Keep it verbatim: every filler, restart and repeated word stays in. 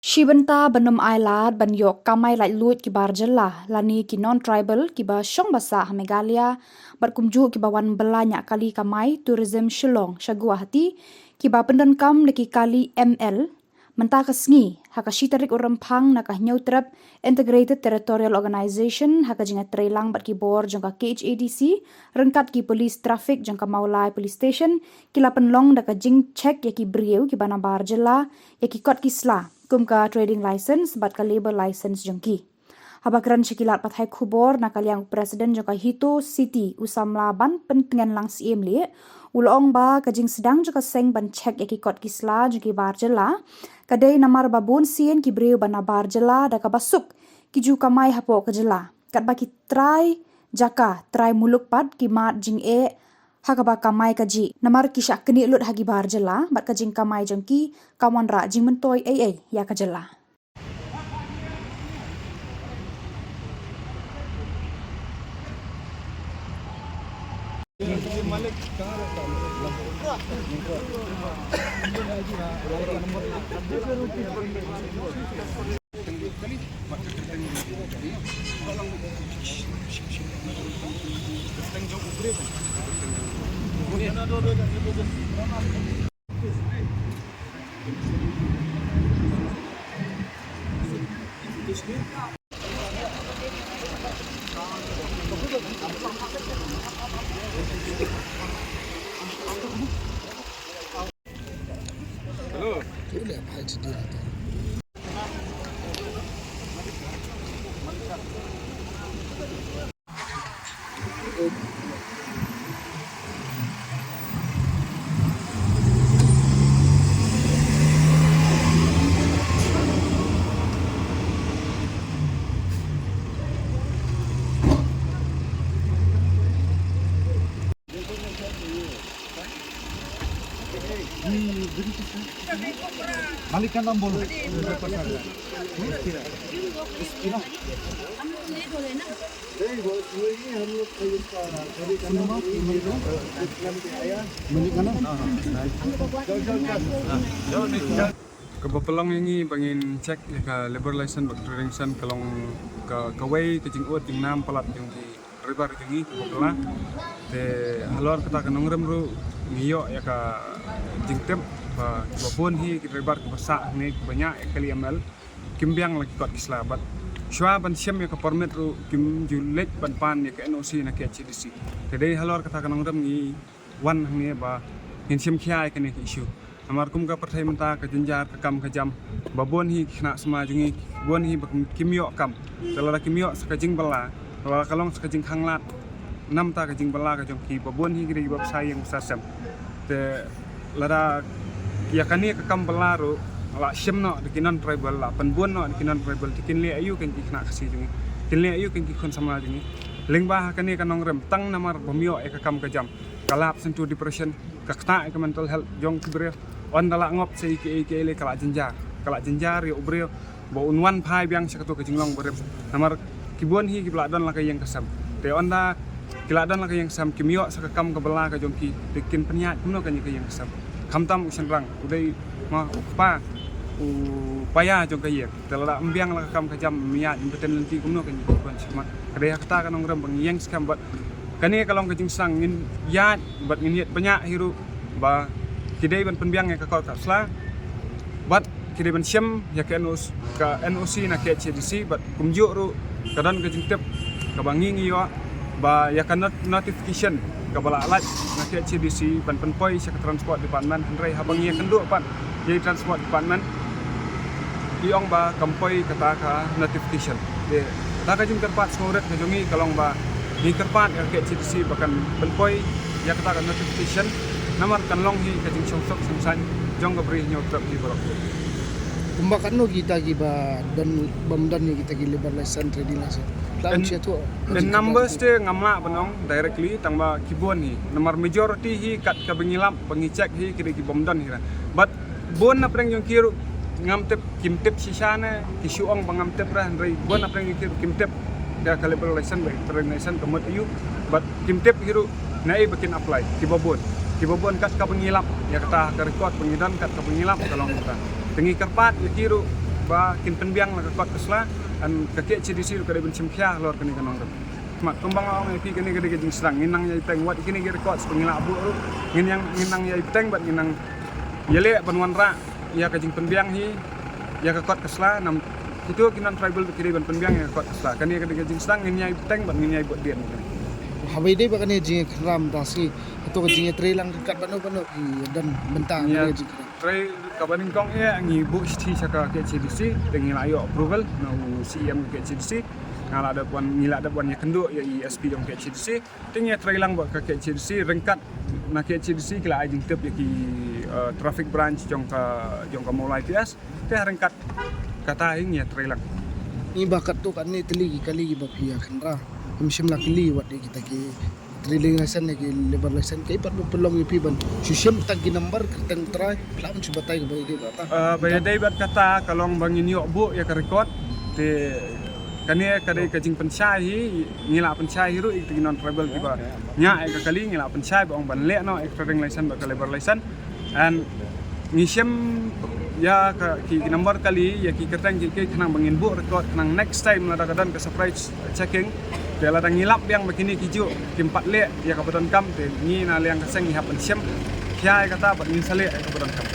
Shi bynta ban ym ailad ban ïoh kamai laitluid ki bar jylla lane ki non-tribal kiba shong ba sah ha Meghalaya bad kumjuh kiba wan bylla ñiah kali kamai tourism Shillong sha Guwahati, kiba pyndonkam da ki kali M L, mynta ka sngi ha ka shi tarik u Rymphang na ka Hynñiewtrep Integrated Territorial Organization ha ka jingïatreilang bad ki bor jong ka K H A D C ryngkat ki police traffic jong ka Mawlai Police Station, ki la pynlong da ka jingcheck ïa ki briew kiba na bar jylla ïa ki kot ki sla kum ka trading license bad ka labour license jong ki. Haba kren sha ki lad pathai khubor na ka liang u President jong ka HITO City u samla ban pyntngen lang Syiem Lieh, u la ong ba ka jingsdang jong ka seng ban check ïa ki kot ki sla jong ki bar jylla ka dei namar ba bun sien ki briew ba na bar jylla da kaba suk ki ju kamai hapoh ka jylla, katba ki trai jaka trai muluk pat ki mad jingeh ha kaba kamai kajih namar ki shah knieh lut ha ki bar jylla bad ka jingkamai jong ki kam wanrah jingmyntoi ei ei ïa ka jylla. मालिक का नाम बोलो। Kaba pynlong ïa ngi ba ngin check ïa ka labour license bad trading license ka long ka, kawei ka jingud jingnam palat jong ki driver jong ngi kiba kylla. Te halor kata ka nongrim ruh ngi ïoh ïa ka jingtip ba kiba bun hi ki driver kiba sah hangne kiba ñiah ïa ka kali M L kim biang la ki kot ki sla bad shuwa ban shem ïa ka permit ruh kim ju leit ban pan ïa ka N O C na K H A D C. Te dei halor kata ka nongrim ngi wan hangne ba ngin shem khia ïa kane ka issue. Namar kum ka pyrthei mynta ka jynjar ka kam ka jam ba bun hi ki khynnah samla jong ngi bun hi ba kim, kim ïoh kam. Te lada kim ïoh sa ka jingbylla, lada ka long sa ka jingkhanglad namar ka jingbylla ka jong ki ba bun hi ki dei kiba bsa ïing bsa sem. Te lada ïa kane ka kam bylla ruh la shem noh da ki non-tribal, la pynbun noh da ki non-tribal, te kin leh aïu kein ki khynnah Khasi jong ngi, kin leh aïu kein ki khun samla jong ngi. Lyngba ha kane ka nongrim tang namar bym ïoh ïa ka kam ka jam ka la ap sha into depression, ka ktah ïa ka mental health jong ki briew. Ynda la ngop sa ïa kiei kiei lei ka la jynjar, ka la jynjar ïa u briew ba un wan phai biang sha kato ka jinglong barim. Namar ki bun hi kiba la don la ka ïing ka sem. Te ynda ki la don la ka ïing ka sem kim ïoh sa ka kam ka bylla ka jong ki, te kin pynïaid kumno kein ïa ka ïing ka sem. Khamtam u shynrang u dei ma u kpa u paia jong ka ïing. Te lada ym biang la ka kam ka jam, ym ïaid, ym bteng lynti, kumno kein ki khun shakhmat. Ka dei ha kata ka nongrim ba ngi ïeng skhem bad kane ka long ka jingsdang ngin ïaid bad ngin ïaid bniah hi ruh ba ki dei ban pynbiang ïa ka kot ka sla bad ki dei ban shem ïa ka N O C, ka N O C na K H A D C bad kumjuh ruh ka don ka jingtip kaba ngi ngi ïoh ba ïa ka not-, notification kaba la lait na K H A D C ban pynpoi sha ka Transport Department, hynrei haba ngi ïakynduh pat ïa i Transport Department i ong ba kam poi kata ka notification. Te kata ka jingkyrpad sngewrit ka jong ngi ka long ba ngi kyrpad ïa ka K H A D C ba kan pynpoi ïa kata ka notification namar kan long hi ka jingshongsuk shongsaiñ jong ka Bri Hynñiewtrep hi baroh. Kumba katno kita kiba don, bym don ïa kita ki labour license, trading license? Tla in, sha tu. In numbers te ngam lah ban ong directly, tang ba ki bun hi. Namar majority hi kat kaba ngi lap ba ngi check hi ki dei ki bym don hi ra. But bun na pdeng jong ki ruh ngam tip, kim tip shisha ne ki shu ong ba ngam tip ra, hynrei bun na pdeng jong ki ruh kim tip ïa ka labour license bad trading license ka mut aïu. But kim tip hi ruh naei ba kin apply, kiba bun. Kiba bun kat kaba ngi lap ïa kata ka record ba ngi don, kat kaba ngi lap ka long kata. Te ngi kyrpad ïa ki ruh Ba kin pynbiang la ka kot ka sla, and ka KHADC ruh ka dei ban shim khia halor kane ka nongrep. Mat kumba nga ong ïa phi, kane ka dei ka jingsdang, ngin nang ïai bteng wat kine ki records ba ngi la buh ruh, ngin nang, ngin nang ïai bteng bad ngin nang ïaleh ban wanrah ïa ka jingpynbiang hi ïa ka kot ka sla. Namar kito ki non tribal ki dei ban pynbiang ïa ka kot ka sla. Kane ka dei ka jingsdang, ngin ïai bteng bad ngin ïai bud dien. Haba ïadei bad kane ka jingïakynrah mynta sngi, hato ka jingïatreilang ryngkat bad no bad no ki don bynta kane ka jingïakynrah? Trei kaba nyngkong ïa ngi buh shithi sha ka KHADC, te ngi la ïoh approval na u CEM ka KHADC. Nga la dep wan, ngi la dep wan ïakynduh ïa i SP jong KHADC. Te ngi ïatreilang bad ka KHADC ryngkat na KHADC ki la ai jingtip ïa ki, eh, traffic branch jong ka, jong ka Mawlai PS. Te ryngkat kata hi ngi ïatreilang. Ngi ba katto katne tylli ki kali kiba phi ïakynrah, phim shym la kylli wat ïa kita ki trading license ne ki labour license, kaei pat ba pynlong ïa phi ban shu shim tang ki number kyrteng trai, phi lah ban shu batai kaba ïadei bad kata? Ah, ba ïadei bad kata ka long ba ngin ïoh buh ïa ka record. Te kane ka dei ka jingpynshai hi, ngi la pynshai hi ruh ïa kita ki non tribal kiba ñiah ïa ka kali, ngi la pynshai ba ong ban leh noh ïa ka trading license bad ka labour license. And ngi shim ïa ka, ki, ki number kali, ïa ki kyrteng ki, ki khnang ba ngin buh record, khnang next time lada ka don ka surprise checking, te lada ngi lap biang ba kine ki juh kim pat leh ïa kaba donkam, te ngi na liang ka seng ngi hap ban shim khia ïa kata bad ngin sa leh ïa kaba donkam.